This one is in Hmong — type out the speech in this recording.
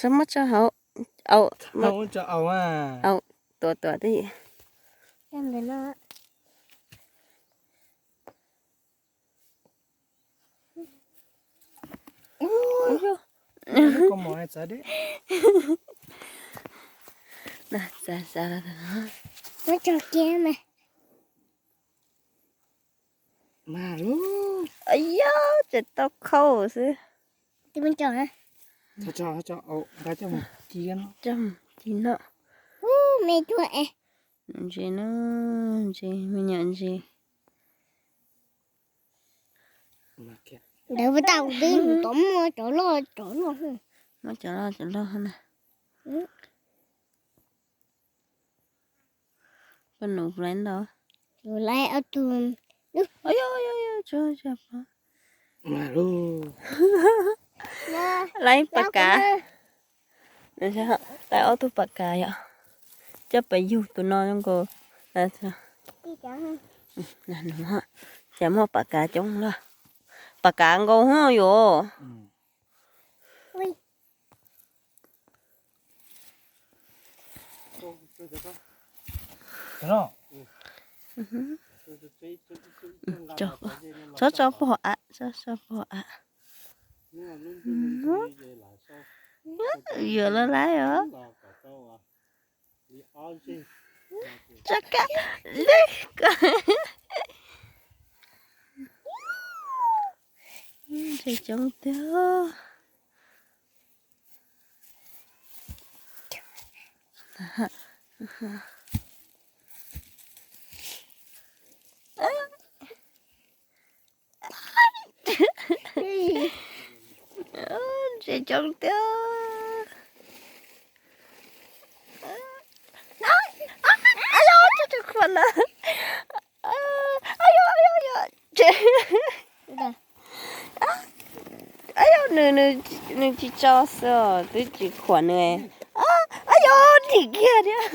Tso muab tso hauv. Au, au, tuav tuav twj ywm. Muab tso kiag mas. Yog tseem tau khau xwb. Coj mus ci no. Ntses na, ntses, me nyuam ntses. Ntawd puas tau peb mus tod muaj cov loj cov loj. Muaj cov loj cov loj na. Koj num laiv ntau. Laiv ob tug. Laiv pas kav. Laiv ob tug pas kav yom. Coj pes yug tus no zoo nkaus. Cas muaj pas kav coob lawm. Pas kav nkaus hov yuav. Tso tso pog av, tso tso pog av. Yuav lawv laiv os. Tso kab leb ko. Ntses coob tiag. Ntses coob tiag. Ab, tso tso khuam na. Ab, ab, ab, ab, tse. Ab, ab, nws, nws, nws tsis tso xwb, twb tsis khuam nws. Ab, ab, yog dim kiag thiab.